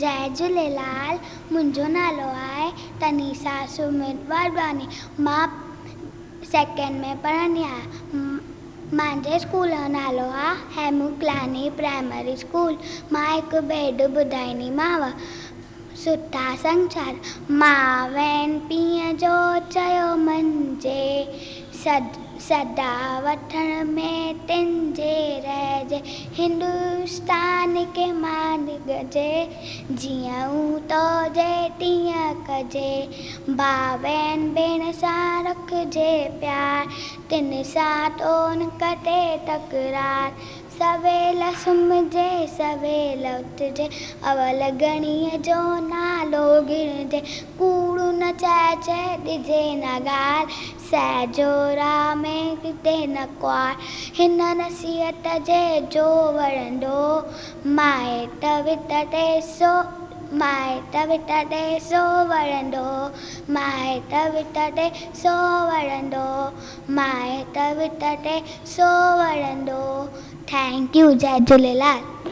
جئي جهوليلال منهنجو نالو آهي تنيسا سمت واڌواڻي مان سيڪنڊ ۾ پڙهندي آهيان مانجي اسڪول جو نالو آهي هيمون ڪلاڻي پرائمري اسڪول مان هڪ بيڊ ٻڌائينديمانو سٺا سنگچار ماء وين پيء جو چيو مڃجي سڏ سدا وٺڻ ۾ تن جي رهجي هندستان کي مان ڏجي جيئن هو تو جي تيئن ڪجي ڀاء ڀيڻ ڀيڻ سان رکجي پيار تن سان تو نه ڪٽي تڪرار سويل سمهجي سويل اٿجي اول گهڻيء جو نالو ڳڻجي ڪوڙ نه چئجي ڏجي نه ڳالهه سهجو راهه ۾ ڪٿي نه ڪوار هن نصيحت جي جو وڻندو مائٽ وٽ ٽي سو مائٽ وٽ ٽي سو وڻندو مائٽ وٽ ٽي سو وڻندو مائٽ وٽ ٽي سو وڻندو thank you Jai Jhulelal.